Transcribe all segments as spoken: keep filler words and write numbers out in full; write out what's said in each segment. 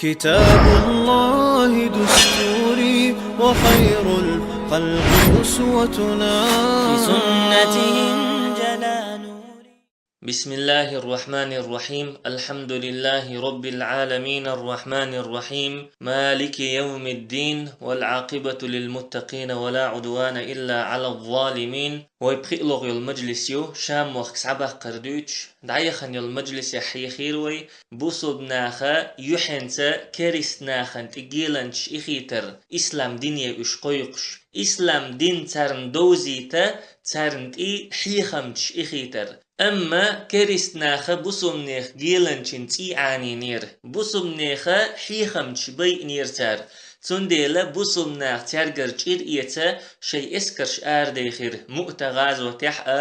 كتاب الله دستوري وخير الخلق أسوتنا. بسنته انجلى نوري. بسم الله الرحمن الرحيم. الحمد لله رب العالمين الرحمن الرحيم مالك يوم الدين والعاقبة للمتقين ولا عدوان إلا على الظالمين. Вай пхиълагӀа йола мажлис ю, Шам мохк схьабаккхар дуьйцуш, дӀаяхана йолу мажлисехь хьехийра вай, бусулба наха юьхьенца керист нахана тӀе геланчаш ихийтар, ислам дине уьш кхойкхуш, ислам дин царна довзийта, царна тӀе хьехамчаш ихийтар. Амма керист наха бусулба нехан геланчин цӀий Ӏанийнера, бусулба нехан хьехамчаш байинера цара. Цундела бусулба наха цаьргара чӀир эца шайн эскарш арадехира Муъта гӀазотехь а,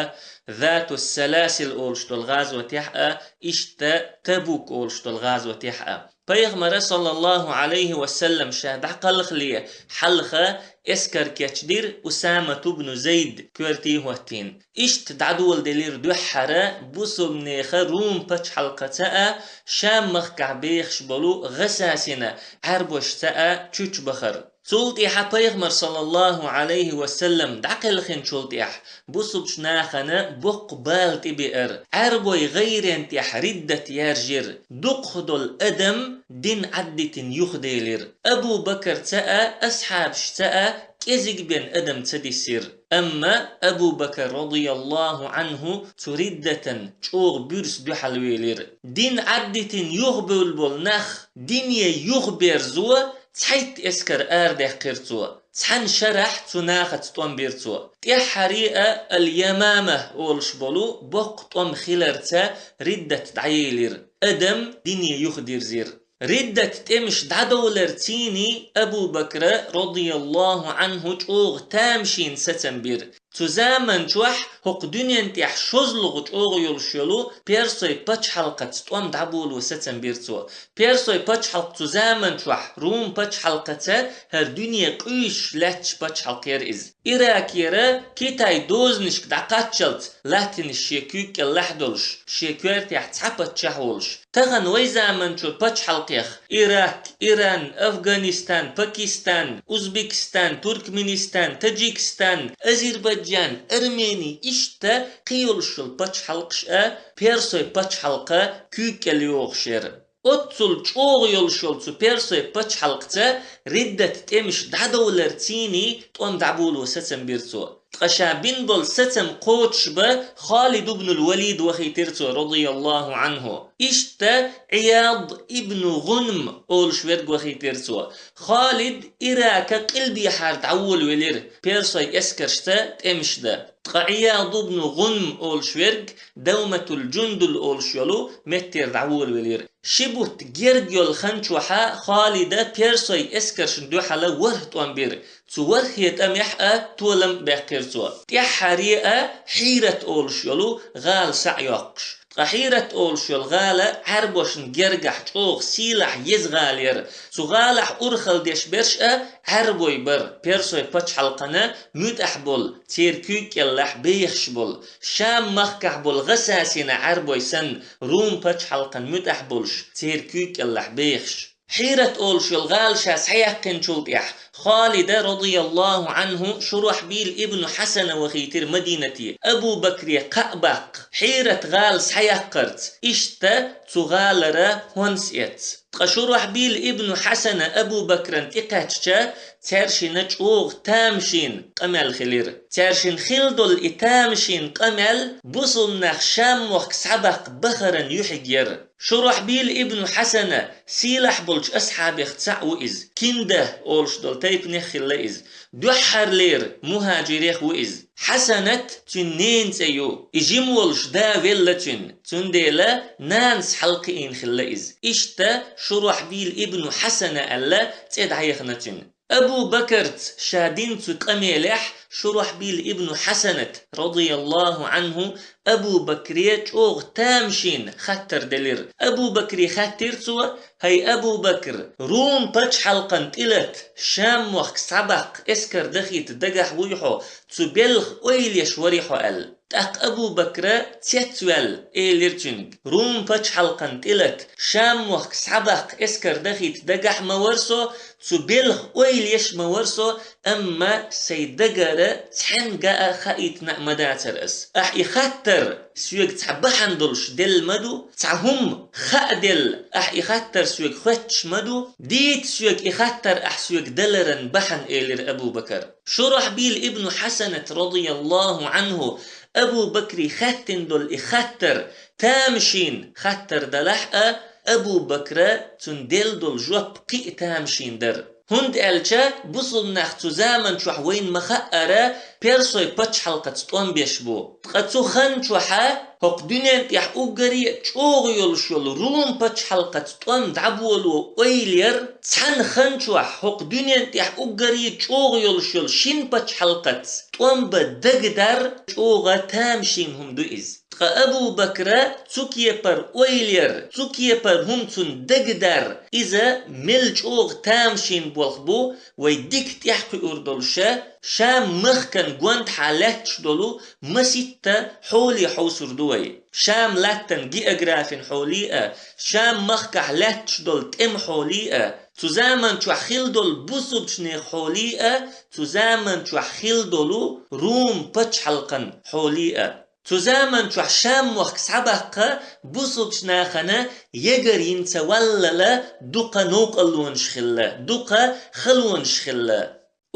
Зату Саласил олуш долу гӀазотехь а, иштта Табук олуш долу гӀазотехь а. Пайхамара, саллаллаху Ӏалайхи ва саллам, ша дӀакхалхале хьалха эскар кечдира Усамат ибн Зайд коьртий хӀоттийна. Иштта дӀадоладелира дуьххьара бусулба нехан Рум пачхьалкхаца а, Шам махкахь бехаш болу ГӀасасина Ӏаьрбошца а чучубахар. Цул тӀаьхьа Пайхамар, саллаллаху Ӏалайхи ва саллам, дӀакхелхинчул тӀаьхьа бусулбачу нахана боккха бала тӀебеара, Ӏаьрбой гӀайрен тӀехь риддат яржира, дукхах долу адам дин Ӏаддитина юхаделира. Абу Бакарца а, асхьабашца а кӀезиг бен адам ца диссира. Амма Абу Бакар, радияллаху Ӏанху, цу риддатан чӀогӀа буьрса дуьхьал велира. Дин Ӏаддитина юхабевлла болу нах дине юхаберзо цхьайтта эскар арадаьккхира цо. Цхьана шарахь цу нахаца тӀом бира цо. ТӀаьххьаре а Ал-Ямама олуш болу боккха тӀом хиларца риддат дӀаелира. Адам дине юхадирзира. Риддат тӀемаш дӀадовлар цийний Абу Бакра, радияллаху Ӏанху, чӀогӀа тамашийна сацам бира. Цу заман чохь хӀокху дуьнен тӀехь шозлагӀа чӀогӀа йолуш йолу Персой пачхьалкхаца тӀом дӀаболо сацам бира цо. Персой пачхьалкх цу заман чохь Рум пачхьалкхаца хӀара дуьне къуьйсуш лаьтташ пачхьалкх яра иза. Иракера Китай дозанашка дӀакхаччалц латтанаш шен куьйга кӀеллахь долуш, шен коьртехь цхьа паччахь волуш. Тахана вай заман чу пачхьалкхех Ирак, Иран, Афганистан, Пакистан, Узбекистан, Туркменистан, Таджикистан, Азербайджан, Армени, иштта кхин йолуш йолу пачхьалкхаш а Персой пачхьалкха куьйга кӀел йогӀуш яра. Оццул чӀогӀа йолуш йолу цу Персой пачхьалкхаца риддат тӀемаш дӀадовлар цийний тӀом дӀаболо сацам бира цо. Ткъа ша бина болу сацам кхочушбан Халид ибн ал-Валид вахийтира цо, радияллаху Ӏанху. Иштта Ӏияд ибн ГӀунм олуш верг вахийтира цо. Халид Ирака къилбехьара дӀаволавелира, Персой эскаршца тӀемаш дан. Ткъа Ӏияд ибн ГӀунм олуш верг Давматул-Джундул олуш йолу меттера дӀаволавелира. Ши бутт герга йолу хан чохьа Халида Персой эскаршна дуьхьала ворхӀ тӀом бира. Цу ворхӀе тӀамехь а толам а баьккхира цо. ТӀаьххьаре а Хьийрат олуш йолу гӀала схьа а йоккхуш. Ткъа Хьийрат олуш йолу гӀала Ӏаьрбошна гергахь чӀогӀа сийлахь еза гӀала яра. Цу гӀалахь урхалла деш берш а Ӏаьрбой бара, Персой пачхьалкхана муьтӀахь болу, церан куьйга кӀеллахь бехаш болу, Шам махкахь болу ГӀасасина Ӏаьрбой санна, Рум пачхьалкхана муьтӀахь болуш, церан куьйга кӀеллахь бехаш. Хьийрат олуш йолу гӀала ша схьаяьккхинчул тӀаьхьа, Халида, радияллаху Ӏанху, Шурахьбил ибн Хьасана вахийтира Мадинате, Абу Бакре кхаъ баккха, Хьийрат гӀала схьаяккхарца, иштта цу гӀалара хӀонс эцна. Ткъа Шурахьбил ибн Хьасана Абу Бакран тӀекхаьчча, цаьршина чӀогӀа тамашийна къамел хилира. Цаьршина хилла долу и тамашийна къамел бусулба нах Шам мохк схьабаккха бахаран юьхьиг яра. Шурахьбил ибн Хьасана сийлахь болчу асхьабех цхьаъ ву иза. Кинда олуш долу тайпанех хилла иза. Дуьххьарлера мухӀажирех ву иза. Хьасанат цуьнан ненан цӀе ю. И жима волуш да велла цуьнан. Цундела нанас хьалакхиийна хилла иза. Иштта Шурахьбил ибн Хьасана аьлла цӀе дӀаяхана цуьнан. Абу Бакарца ша дина цу къамелехь Шурахьбил ибн Хьасанат, радияллаху Ӏанху, Абу Бакре чӀогӀа тамашийна хаттар делира. Абу Бакре хаьттира цо: «ХӀай Абу Бакр, Рум пачхьалкхан тӀелата, Шам мохк схьабаккха эскар дахийта дагахь вуй хьо, цу белхан ойла еш варий хьо?» аьлла. ТӀаккха Абу Бакра цецваьлла, элира цуьнга: «Рум пачхьалкхан тӀелата, Шам мохк схьабаккха эскар дахийта дагахь ма вара со, цу белха ойла еш ма вара со, амма сайн дагара цхьаьнгга а хаийтина а ма дацара ас. Ахь и хаттар соьга цхьа бахьана долуш делла ма ду, цхьа хӀума хаа делла, ахь и хаттар соьга хоьттуш ма ду, дийца соьга и хаттар ахь соьга даларан бахьана», — элира Абу Бакар. Шурахьбил ибн Хьасанат, радияллаху Ӏанху, Абу Бакри хаьттина долу и хаттар тамашийна хаттар далахь а, Абу Бакра цунна делла долу жоп кхин а тамашийна дара. ХӀунда аьлча бусулба нах цу заман чохь, вайна ма-хаъара, персой пачхьалкхаца тӀом беш бу. Ткъа цу хан чохьа хӀокху дуьнен тӀехь уггаре а чӀогӀа йолуш йолу Рум пачхьалкхаца тӀом дӀаболо ойла яр, цхьана хан чохь хӀокху дуьнен тӀехь уггаре а чӀогӀа йолуш йолу шина пачхьалкхаца тӀом бан дагадар чӀогӀа тамашийна хӀума ду иза. Ткъа Абу Бакра цу кепара ойла яр, цу кепара хӀума цунна дагадар, иза мел чӀогӀа тамашийна болх бу, вай дика тӀаьхьакхуьур долуша, Шам-махкан гондахьа лаьтташ долу маситта хьоле хьовсур ду вай. Шам-латтан географин хьоле а, Шам-махкахь лаьтташ долу тӀеман хьоле а, цу заман чохь хилла долу бусулбачу нехан хьоле а, цу заман чохь хилла долу Рум пачхьалкхан хьоле а. Цу заман чохь Шам-мохк схьабаккха бусулбачу нахана ягар йина ца валлала дукха новкъарлонаш хилла, дукха халонаш хилла.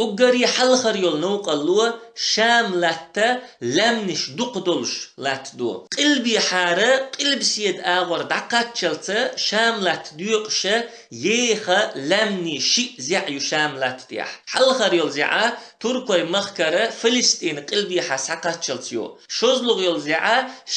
Уггаре хьалхара йолу новкъарло Шам-латта лаьмнаш дукха долуш латта ду. Къилбехьара къилбаседа агӀор дӀакхаччалца Шам-латта доькъуша еха лаьмнийн шиъ зӀе ю Шам-латта тӀехь. Хьалхара йолу зӀе туркойн махкара Фалестин къилбехьа схьакхаччалц ю. ШозлагӀа йолу зӀе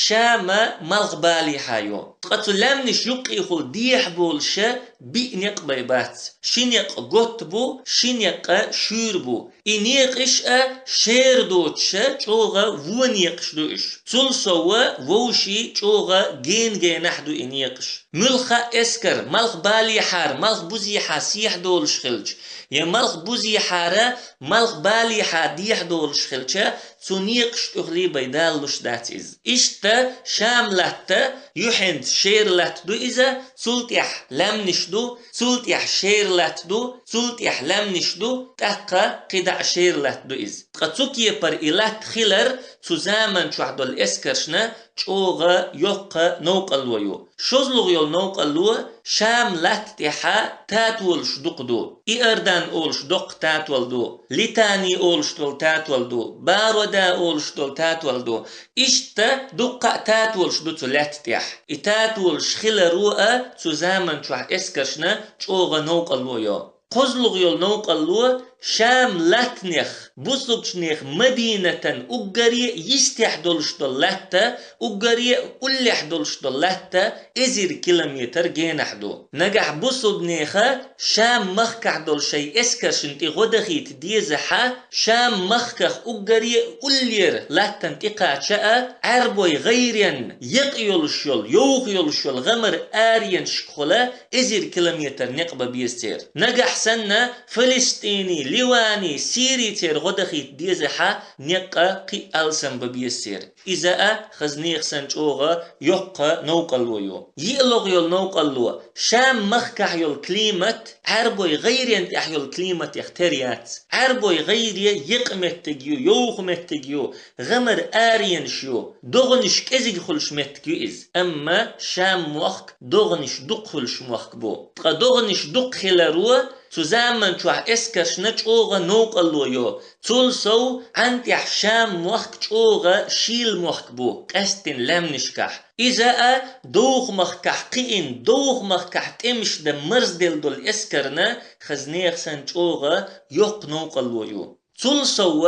Шама малхбалехьа ю. Ткъа цу лаьмнаш юккъехула дехьа болуша биъ некъ бай бац. Ши некъ готта бу, ши некъ шуьйра бу. И некъаш а шера доцуша чӀогӀа вон некъаш ду уьш. Цул сов вовшийн чӀогӀа гена-генахь ду и некъаш. Муьлхха а эскар малхбалехьара малхбузехьа сехьа долуш хилча, я малхбузехьара малхбалехьа дехьа долуш хилча, цу некъаш тӀехула бай далалуш дац иза. Иштта Шам-латта юьхьанца шера латта ду иза, цул тӀаьхьа лаьмнаш ду, цул тӀаьхьа шера латта ду, цул тӀаьхьа лаьмнаш ду, тӀаккха кхидӀа а шера латта ду иза. Ткъа цу кепара и латта хилар цу заман чохь долу эскаршна чӀогӀа йоккха новкъарло ю. ШозлагӀа йолу новкъарло Шам-латта тӀехьа татолаш дукха ду. Иордан олуш доккха татол ду, Литани олуш долу татол ду, Барода олуш долу татол ду. Иштта дуккха а татолаш ду цу лаьтта тӀехь. И татолаш хиларо а цу заман чохь эскаршна чӀогӀа новкъарло йо. КхозлагӀа йолу новкъарло Шам-латтанех, бусулбачу нехан Мадинатан уггаре а йистехь долуш долу латта, уггаре а уллехь долуш долу латта эзар километр генахь ду. Нагахь бусулба неха Шам-махкахь долу шайн эскаршна тӀе гӀо дахийта дезахьа, Шам-махках уггаре а уллера латтана тӀекхача а, Ӏаьрбой гӀайренна екъа йолуш йолу, йовха йолуш йолу гӀамар аренашкахула эзар километр некъ бан беза церан. Нагахь санна Фалестини, Ливани, Сири церан гӀо дахийта дезахьа, некъ кхин а алсам бан беза церан. Иза а хаза нехан санна чӀогӀа йоккха новкъарло ю. ЙиълагӀа йолу новкъарло: Шам-махкахь йолу климат Ӏаьрбой гӀайрен тӀехь йолу климатех тера яц. Ӏаьрбой гӀайре екъа меттиг ю, йовха меттиг ю, гӀамар аренаш ю, догӀанаш кӀезиг хуьлуш меттиг ю иза. Амма Шам-мохк догӀанаш дукха хуьлуш мохк бу. Ткъа догӀанаш дукха хиларо цу заман чохь эскаршна чӀогӀа новкъарло йо. Цул сов, Ӏан тӀехь Шам-мохк чӀогӀа шийла мохк бу, къаьсттина лаьмнашкахь. Иза а довха махкахь кхиъна, довха махкахь тӀемаш дан марзделла долу эскарна хаза нехан санна чӀогӀа йоккха новкъарло ю. Цул сов,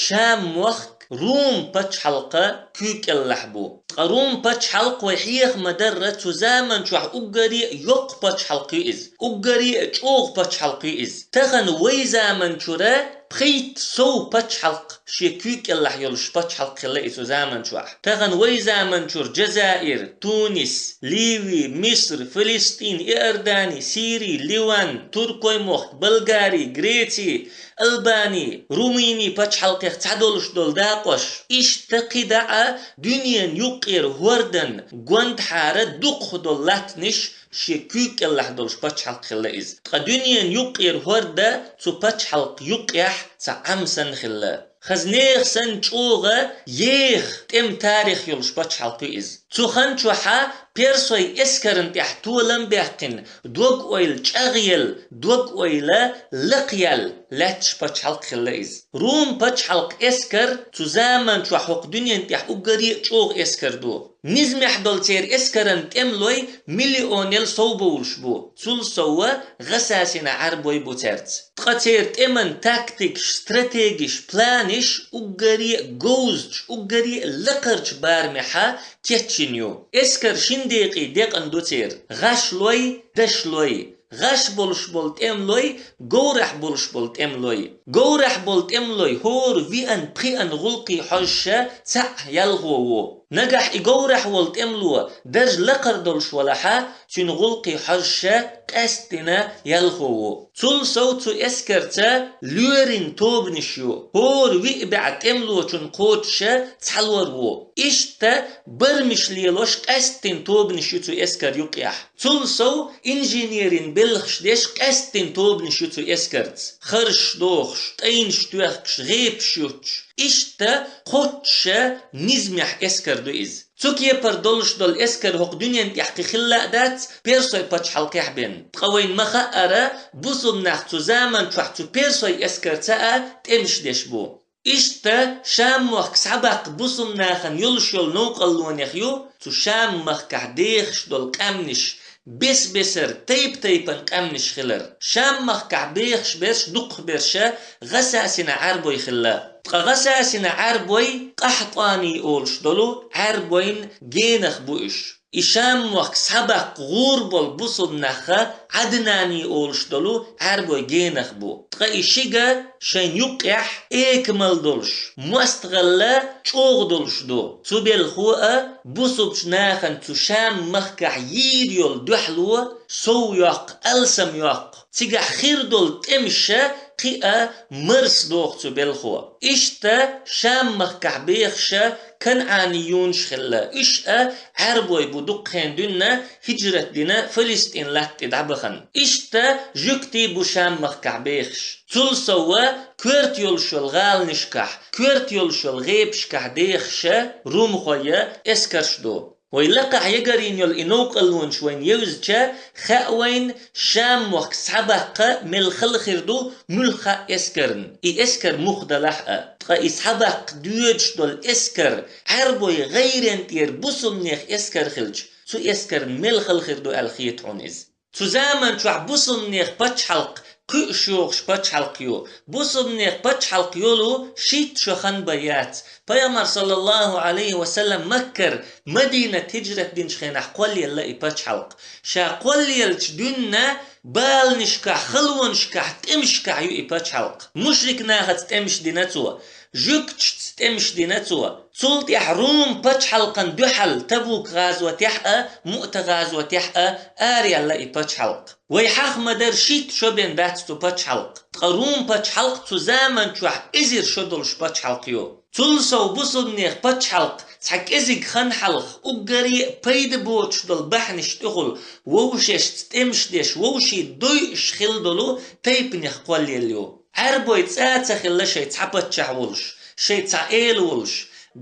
Шам-мохк Рум пачхьалкхан куьйга кӀелахь бу. Ткъа Рум пачхьалкх вай хьеха ма-дарра, цу заман чохь уггаре а йоккха пачхьалкх ю иза, уггаре а чӀогӀа пачхьалкх ю иза. Тахана вай заман чура пхийтта сов пачхьалкх шен куьйга кӀелахь йолуш пачхьалкх хилла и цу заман чохь. Тахана вай заман чура Джазаир, Тунис, Ливи, Миср, Филистин, Иордани, Сири, Ливан, Туркойн мохк, Болгари, Греци, Албани, Румыни пачхьалкхех цхьадолуш долу дакъош. Иштта кхидӀа а дуьненан юккъера хӀордан гондахьара дукхахдолу латтанаш шен куьйга кӀелахь долуш пачхьалкх хилла иза. Ткъа дуьненан юккъера хӀорда цу пачхьалкх юккъехь цхьа Ӏам санна хилла. Хаза нехан санна чӀогӀа еха тӀеман тарих йолуш пачхьалкх ю иза. Цу хан чохьа персойн эскарна тӀехь толам баьккхина, дог-ойла чӀагӀъелла, дог-ойла лакхъяьлла лаьтташ пачхьалкх хилла иза. Рум пачхьалкх эскар цу заман чохь хӀокху дуьнен тӀехь уггаре а чӀогӀа эскар ду. Низамехь долу церан эскаран тӀемалой миллионел сов бовлуш бу, цул сов гӀасасина Ӏаьрбой бу цаьрца. Ткъа церан тӀеман тактикаш, стратегиш, планиш уггаре а говзачу, уггаре а лакхарчу барамехьа кечйина ю. Эскар шин декъий декъна ду церан: гӀашлой, дашлой, гӀаш болуш болу тӀемалой, говрахь болуш болу тӀемалой. Говрахь болу тӀемалой хӀора виъан, пхиъан гӀуллакхе хьожуша цхьаъ ялхо ву. Нагахь и говрахь волу тӀемало дарж лакхара долуш валахьа, цуьнан гӀуллакхе хьожуша къаьсттина ялхо ву. Цул сов цу эскарца лоьрийн тобанаш ю, хӀора виъ бӀе тӀемалочунна кхочуша цхьалор ву. Иштта барамаш лелош къаьсттина тобанаш ю цу эскар юккъехь. Цул сов инженерийн белхаш деш къаьсттина тобанаш ю цу эскарца. Харш дохуш, тӀайнаш тоьхкуш, гӀепаш юттуш. Иштта кхоччуша низамехь эскар ду иза. Цу кепара долуш долу эскар хӀокху дуьнен тӀехь кхин хилла а дац, персой пачхьалкхехь бен. Ткъа вайна ма-хаъара, бусулба нах цу заман чохь цу персой эскарца а тӀемаш деш бу. Иштта Шам-мохк схьабаккха бусулба нахана йолуш йолу новкъаллонех ю цу Шам-махкахь дехаш долу къаьмнаш, бес-бесара, тайп-тайпана къаьмнаш хилар. Шам-махкахь бехаш берш дукхахберша гӀасасина Ӏаьрбой хилла. Ткъа гӀасасина Ӏаьрбой Къахьтани олуш долу Ӏаьрбойн генах бу уьш. И Шам-мохк схьабаккха гӀур болу бусулба нахха Ӏаднани олуш долу Ӏаьрбой генах бу. Ткъа и шига шайн юккъехь экамал долуш, мостагӀалла чӀогӀа долуш ду. Цу белхо а бусулбачу нахана цу Шам-махкахь йийр йолу дуьхьало сов йоккху, алсам йоккху. Цигахь хир долу тӀемаша кхиа марс доху цу белхо. Иштта Шам-махкахь бехаша канӀани юнаш хилла. Уьш а Ӏаьрбой бу дуккха хенан дуьйна хиджрат дина Фалестин латта тӀе дӀабахана. Иштта жуьгтий бу Шам-махкахь бехаш. Цул сов коьрта йолуш йолу гӀаланашкахь, коьрта йолуш йолу гӀепашкахь дехаша румхойн эскарш ду. Вай лакхахь ягарйина йолу и новкъаллонаш вайна евзача, хаьа вайна Шам-мохк схьабаккха мел хала хир ду муьлхха а эскарна, и эскар муха далахь а. Ткъа и схьабаккха доьдуш долу эскар Ӏаьрбой гӀайрен тӀера бусулбанех эскар хилча, цу эскарна мел хала хир ду аьлла хета хьуна иза. Цу заман чохь бусулбанех пачхьалкх кхуьуш йогӀуш пачхьалкх ю. Бусулбанех пачхьалкх йолу шийтта шо хан бен яц. Пайхамар, саллаллаху Ӏалайхи ва саллам, Маккара Мадинат хиджрат динчу хенахь кхоллаелла и пачхьалкх. Ша кхоллаелча дуьйна баланашкахь, халонашкахь, тӀемашкахь ю и пачхьалкх. Мушрик нахаца тӀемаш дина цо, жуьгташца тӀемаш дина цо. Цул тӀаьхьа Рум пачхьалкхан дуьхьал Табук гӀазотехь а, Муъта гӀазотехь а араяьлла и пачхьалкх. Вай хьаха ма-дарра, шийтта шо бен дац цу пачхьалкх. Ткъа Рум пачхьалкх цу заман чохь эзар шо долуш пачхьалкх ю. Цул сов бусулбанех пачхьалкх цхьа кӀезиг хан хьалха уггаре а пайда боцуш долу бахьанаш тӀехула вовшашца тӀемаш деш, вовшийн дойуш хилла долу тайпанех кхоллаелла ю. Ӏаьрбой цӀа а ца хилла шайн цхьа паччахь волуш, шайн цхьа эла волуш,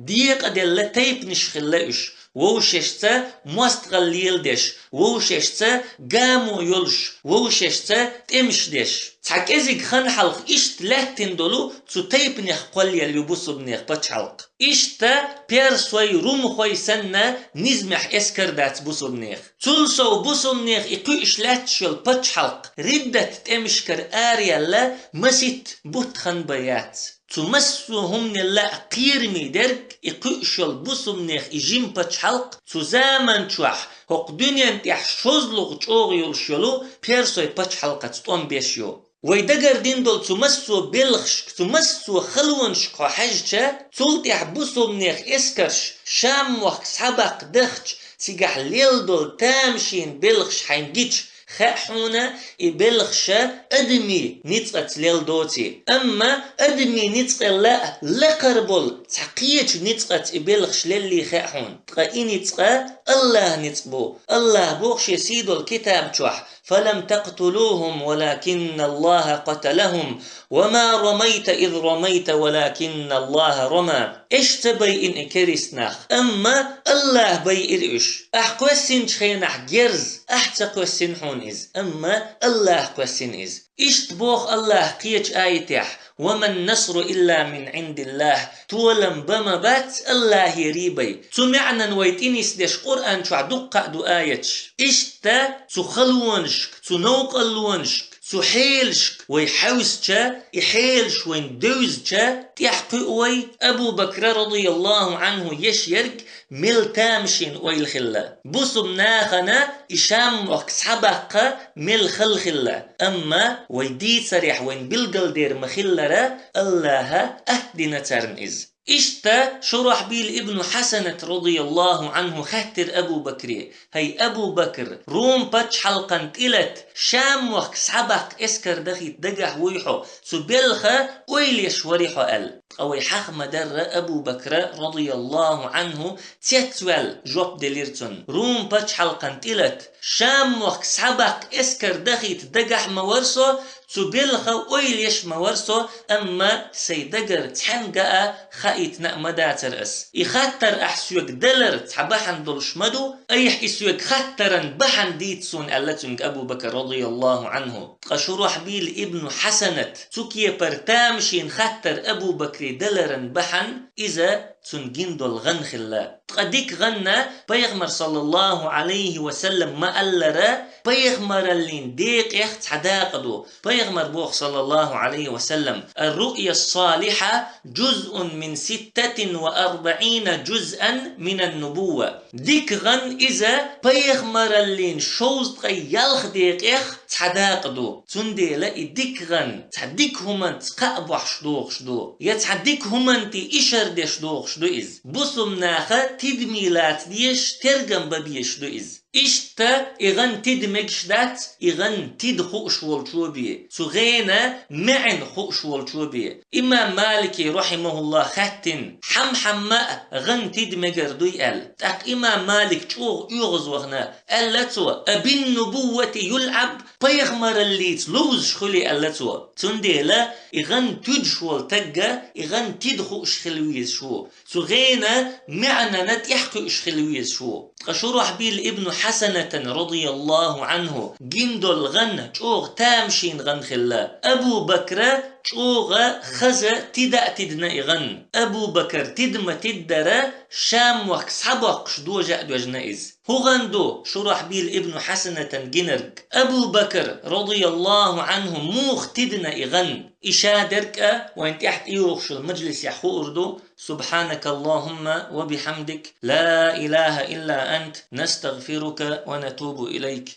декъаделла тайпанаш хилла уьш, вовшашца мостагӀалла леладеш, вовшашца гамо йолуш, вовшашца тӀемаш деш. Цхьа кӀезиг хан хьалха иштта лаьттина долу цу тайпанех кхоллаелла ю бусулбанех пачхьалкх. Иштта персой, румхой санна низамехь эскар дац бусулбанех. Цул сов бусулбанех и кхуьуш лаьтташ йолу пачхьалкх риддат тӀемашкара араяьлла масийтта бутт хан бен яц. Цу массо а хӀуманал а кхераме дерг, и кхуьуш йолу бусалбанех и жима пачхьалкх, цу заман чохь хӀокху дуьнен тӀехь шозлагӀа чӀогӀа йолуш йолу персойн пачхьалкхаца тӀом беш ю. Вай дагардина долу цу массо а белхашка, цу массо а халонашка хьо хьаьжча, цул тӀаьхьа бусалбанех эскарш Шам-мохк схьабаккха дахча, цигахь лелла долу тамашийна белхаш хьайна гича, хаьа хьуна, и белхаш адамийн ницкъаца лелла доций. Амма адамийн ницкъал а лакхара болу цхьа кхечу ницкъаца и белхаш леллий хаьа хьуна. Ткъа и ницкъ АллахӀан ницкъ бу. АллахӀа боху Шен сий долу китаб чохь: «فلم تقتلوهم ولكن الله قتلهم وما رميت إذ رميت ولكن الله رمى». Аш ца байина и керист нах, амма АллахӀа байира уьш. Ахь кхоьссинчу хенахь герз, ахь ца кхоьссина хьуна иза, амма АллахӀа кхоьссина иза. Иштта боху АллахӀа кхечу аятехь: «وما النصر إلا من عند الله». Толам бан ма бац АллахӀера бен. Цу маьӀнан вай тӀе нисдеш Къуръан чохь дуккха а ду аяташ. Иштта цу халонашка, цу новкъарлонашка, цу хьелашка вай хьаьвсича, и хьелаш вайна девзича, тӀаьхьакхуьу вай Абу Бакра, радияллаху Ӏанху, еш ерг мел тамашийна ойла хилла. Бусалба нахана и Шам-мохк схьабаккха мел хала хилла. Амма вай дийцарехь вайна билгалдер ма-хиллара, АллахӀа атта дина царна иза. Иштта Шурахьбил ибн Хьасанат, радияллаху Ӏанху, хаьттира Абу Бакре: «ХӀай Абу Бакр, Рум пачхьалкхан тӀелата, Шам-мохк схьабаккха эскар дахийта дагахь вуй хьо, цу белхан ойла еш варий хьо?» – аьлла. Ткъа вай хьаха ма-дарра Абу Бакра, радияллаху Ӏанху, цецваьлла жоп делира цунна: «Рум пачхьалкхан тӀелата, Шам-мохк схьабаккха эскар дахийта дагахь ма вара со, цу белхан ойла еш ма вара со, амма сайн дагара цхьаьнгга а хаийтина а ма дацара ас. И хаттар ахь соьга далар цхьа бахьана долуш ма ду, айхьа и соьга хаттаран бахьана дийца суна», – аьлла цуьнга Абу Бакр, радияллаху Ӏанху. Ткъа Шурахьбил ибн Хьасанат цу кепара тамашийна хаттар Абу Бакре даларан бахьана иза цунна гина долу гӀан хилла. Ткъа дика гӀан, пайхамар, саллаллаху Ӏалайхи ва саллам, ма-аллара, пайхамараллин декъех цхьа дакъа ду. Пайхамар боху, саллаллаху Ӏалайхи ва саллам: «الرؤيا الصالحة جزء من ستة وأربعين جزءا من النبوة». Дика гӀан иза пайхамараллин шовзткъе ялх декъех цхьа дакъа ду. Цундела и дика гӀан цхьа дика хӀуманца кхаъ бохьуш дохуш ду, я цхьа дика хӀуманна тӀе ишар деш дохуш ду иза. Бусалба наха тидаме лаца дезаш, тергам бан безаш ду иза. Иштта и гӀан тида мегаш дац, и гӀан тида хууш волчо бен, цу гӀенан маьӀна хууш волчо бен. Имам Малике, рахьимахуллах, хаьттина, хьам-хьамма а гӀан тида мегар дуй аьлла. ТӀаккха имам Малик чӀогӀа оьгӀазвахана, аьлла цо: «أبالنبوة يلعب», пайхамараллица ловзуш хуьлий, аьлла цо. Цундела и гӀан туьдуш волу тагга и гӀан тида хууш хила везаш ву, цу гӀенан маьӀнана тӀаьхьакхуьуш хила везаш ву. Ткъа Шурахьбил ибн Хьасанатан, радияллаху Ӏанху, гина долу гӀан чӀогӀа тамашийна гӀан хилла. Абу Бакра чӀогӀа хаза тида а тидина и гӀан. Абу Бакр тида ма-тиддара, Шам-мохк схьабоккхуш дожа а доьжна иза. ХӀун гӀан ду Шурахьбил ибн Хьасанатан гинарг? Абу Бакр, радияллаху Ӏанху, муха тидина и гӀан? И шадерг а вайн тӀаьхьа тӀейогӀуш йолу мажлисехь хуур ду. سبحانك اللهم وبحمدك، لا إله إلا أنت، نستغفرك ونتوب إليك.